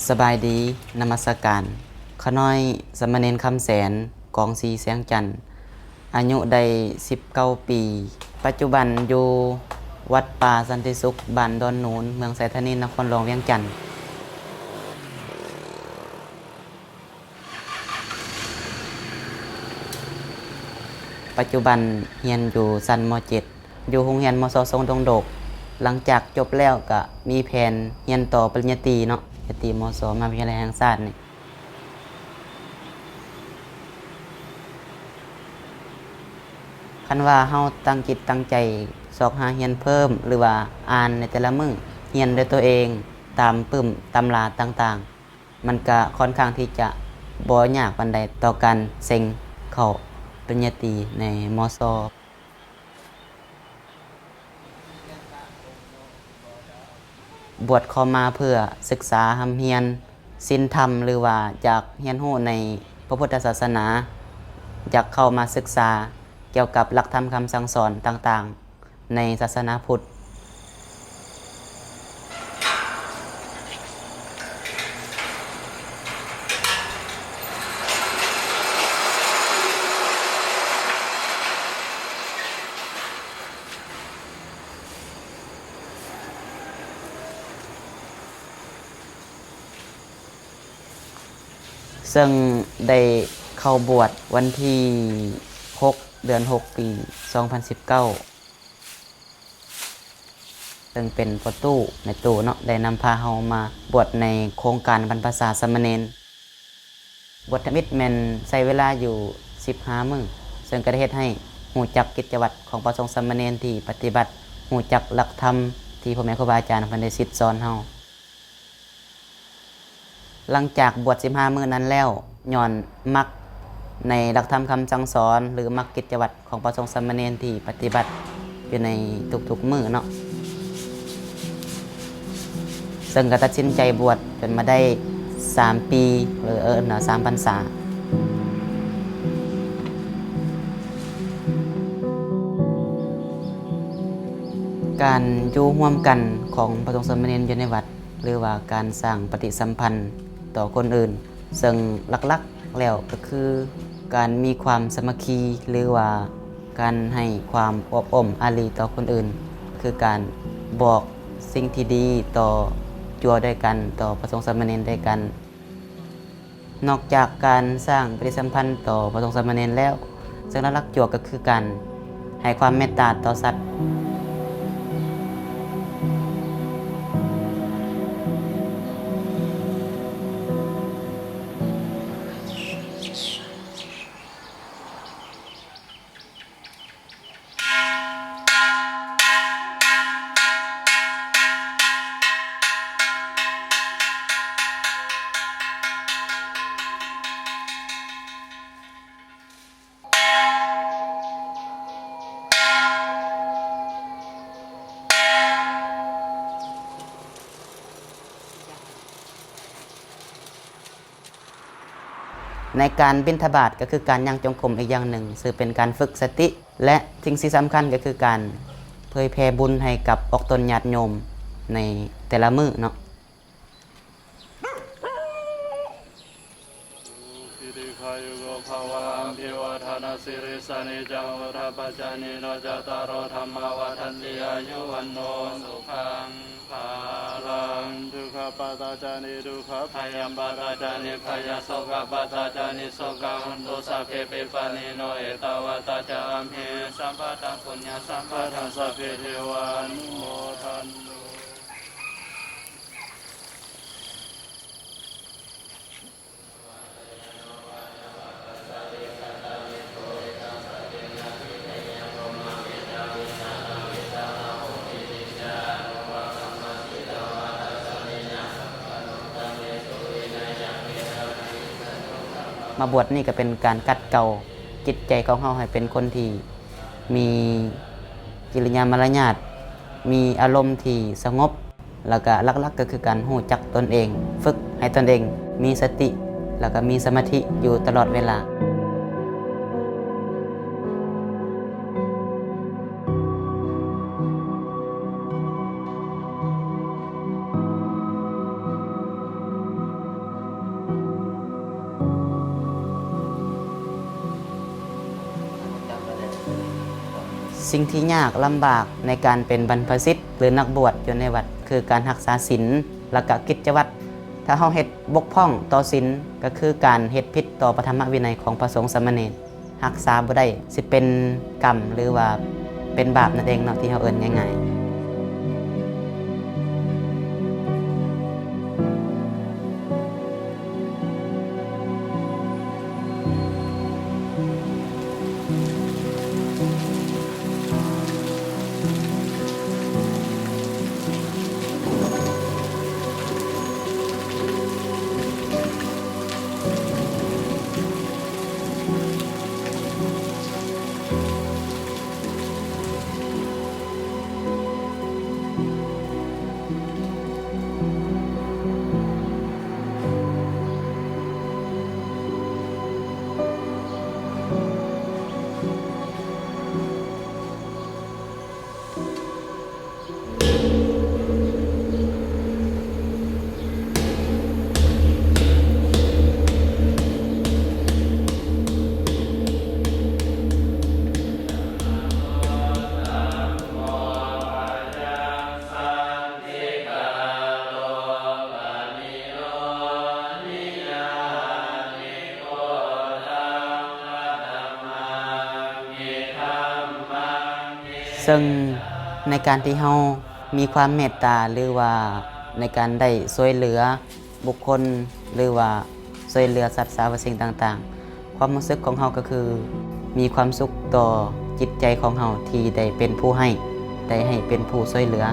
ສະບາຍດີ ນະມັດສະການ. ຂ້ານ້ອຍສາມະເນນຄຳແສນ ກອງສີແສງຈັນ ອາຍຸໄດ້ສິບເກົ້າປີ, ປັດຈຸບັນຢູ່ວັດປ່າສັນຕິສຸກ ບ້ານດອນໜູນ ເມືອງໄຊທານີ ນະຄອນຫຼວງວຽງຈັນ. ປັດຈຸບັນຮຽນຢູ່ຊັ້ນ ມໍເຈັດ ຢູ່ໂຮງຮຽນ ມສ ຊົງດົງໂດກ. ຫຼັງຈາກຈົບແລ້ວກະມີແຜນຮຽນຕໍ່ປະລິນຍາຕີເນາະ, ປະລິນຍາຕີ ມສ ມະຫາວິທະຍາໄລແຫ່ງຊາດນີ້. ຄັນວ່າເຮົາຕັ້ງຈິດຕັ້ງໃຈຊອກຫາຮຽນເພີ່ມ ຫຼືວ່າອ່ານໃນແຕ່ລະມື້, ຮຽນດ້ວຍຕົວເອງຕາມປຶ້ມຕຳລາຕ່າງໆ, ມັນກະຄ່ອນຂ້າງທີ່ຈະບໍ່ຍາກປານໃດຕໍ່ການເສັງເຂົ້າປະລິນຍາຕີໃນ ມສ. ບວດເຂົ້າມາເພື່ອສຶກສາຮ່ຳຮຽນສິນທຳ ຫຼືວ່າຢາກຮຽນຮູ້ໃນພະພຸດທະສາສະໜາ, ຢາກເຂົ້າມາສຶກສາກ່ຽວກັບຫຼັກທຳຄຳສັ່ງສອນຕ່າງໆ ໃນສາສະໜາພຸດ. ເຊິ່ງໄດ້ເຂົ້າບວດວັນທີຫົກ ເດືອນຫົກ ປີສອງພັນສິບເກົ້າ. ເຊິ່ງເປັນພໍ່ຕູ້ແມ່ຕູ້ເນາະ ໄດ້ນຳພາເຮົາມາບວດໃນໂຄງການບັນພະຊາສາມະເນນ. ບວດທຳອິດແມ່ນໃຊ້ເວລາຢູ່ສິບຫ້າມື້, ເຊິ່ງກໍໄດ້ເຮັດໃຫ້ຮູ້ຈັກກິດຈະວັດຂອງພະສົງສາມະເນນທີ່ປະຕິບັດ, ຮູ້ຈັກຫຼັກທຳທີ່ພໍ່ແມ່ຄູບາອາຈານເພິ່ນໄດ້ສິດສອນເຮົາ. ຫຼັງຈາກບວດສິບຫ້າມື້ນັ້ນແລ້ວ, ຍ້ອນມັກໃນຫຼັກທຳຄຳສັ່ງສອນ ຫຼື ມັກກິດຈະວັດຂອງພະສົງສາມະເນນທີ່ປະຕິບັດຢູ່ໃນທຸກໆມື້ເນາະ, ເຊິ່ງກໍຕັດສິນໃຈບວດຈົນມາໄດ້ສາມປີ ຫຼື ເອີ້ນວ່າສາມພັນສາ. ການຢູ່ຮ່ວມກັນຂອງພະສົງສາມະເນນຢູ່ໃນວັດ ຫຼືວ່າການສ້າງປະຕິສຳພັນຕໍ່ຄົນອື່ນ, ເຊິ່ງຫຼັກໆແລ້ວກໍຄືການມີຄວາມສາມັກຄີ ຫຼືວ່າການໃຫ້ຄວາມອວບອົ້ມອາລີຕໍ່ຄົນອື່ນ, ຄືການບອກສິ່ງທີ່ດີຕໍ່ຈົວດ້ວຍກັນ, ຕໍ່ພະສົງສາມະເນນດ້ວຍກັນ. ນອກຈາກການສ້າງປະຕິສຳພັນຕໍ່ພະສົງສາມະເນນແລ້ວ, ເຊິ່ງຫຼັກໆຈົວກໍຄືການໃຫ້ຄວາມເມດຕາຕໍ່ສັດ. ໃນການບິນທະບາດກໍຄືການຍ່າງຈົງກົມອີກຢ່າງໜຶ່ງ, ເຊິ່ງເປັນການຝຶກສະຕິ ແລະ ສິ່ງທີ່ສຳຄັນກໍຄືການເຜີຍແຜ່ບຸນໃຫ້ກັບອອກຕົນຍາດໂຍມໃນແຕ່ລະມື້ເນາະ. ສຸຂີ ດີຄາຍຸໂກ ພະວະ ອະພິວາທະນະສີລິສະ ນິຈຈັງ ວຸດທາປະຈາຍິໂນ ຈັດຕາໂຣ ທຳມາ ວັດທັນຕິ ອາຍຸ ວັນໂນ ສຸຂັງ ພະລັງ. ທຸກຂະປາຕາຈາ ນິດຸກຂະ, ພະຍາບາດຕາຈາ ນິພະຍາ, ໂສກະປາຕາຈາ ນິໂສກະ, ໂຫນຕຸ ສັບເພ ປິປານີໂນ ເອຕາວັດຕາຈະ ອຳເຫ ສັມປະທັງ ປຸນຍະສຳປະທັງ ສັບເພ ເທວາ ອະນຸໂມທັນຕຸ. ມາບວດນີ້ກໍເປັນການຂັດເກົາຈິດໃຈຂອງເຮົາໃຫ້ເປັນຄົນທີ່ມີກິລິຍາມາລະຍາດ, ມີອາລົມທີ່ສະຫງົບ. ແລ້ວກະຫຼັກໆກໍຄືການຮູ້ຈັກຕົນເອງ, ຝຶກໃຫ້ຕົນເອງມີສະຕິ ແລ້ວກະມີສະມາທິຢູ່ຕະຫຼອດເວລາ. ເ ສິ່ງທີ່ຍາກລຳບາກໃນການເປັນບັນພະສິດ ຫຼື ນັກບວດຢູ່ໃນວັດ ຄືການຮັກສາສິນ ແລະ ກະກິດຈະວັດ. ຖ້າເຮົາເຮັດບົກຜ່ອງຕໍ່ສິນ ກໍຄືການເຮັດຜິດຕໍ່ພະທຳມະວິໄນຂອງພະສົງສາມະເນນ. ຮັກສາບໍ່ໄດ້ ຊິເປັນກຳ ຫຼືວ່າເປັນບາບນັ້ນເອງເນາະ ທີ່ເຮົາເອີ້ນງ່າຍໆ. ເຊິ່ງໃນການທີ່ເຮົາມີຄວາມເມດຕາ ຫຼືວ່າໃນການໄດ້ຊ່ວຍເຫຼືອບຸກຄົນ ຫຼືວ່າຊ່ວຍເຫຼືອສັດສາວະສິ່ງຕ່າງໆ, ຄວາມຮູ້ສຶກຂອງເຮົາກໍຄືມີຄວາມສຸກຕໍ່ຈິດໃຈຂອງເຮົາທີ່ໄດ້ເປັນຜູ້ໃຫ້, ໄດ້ໃຫ້ເປັນຜູ້ຊ່ວຍເຫຼືອ.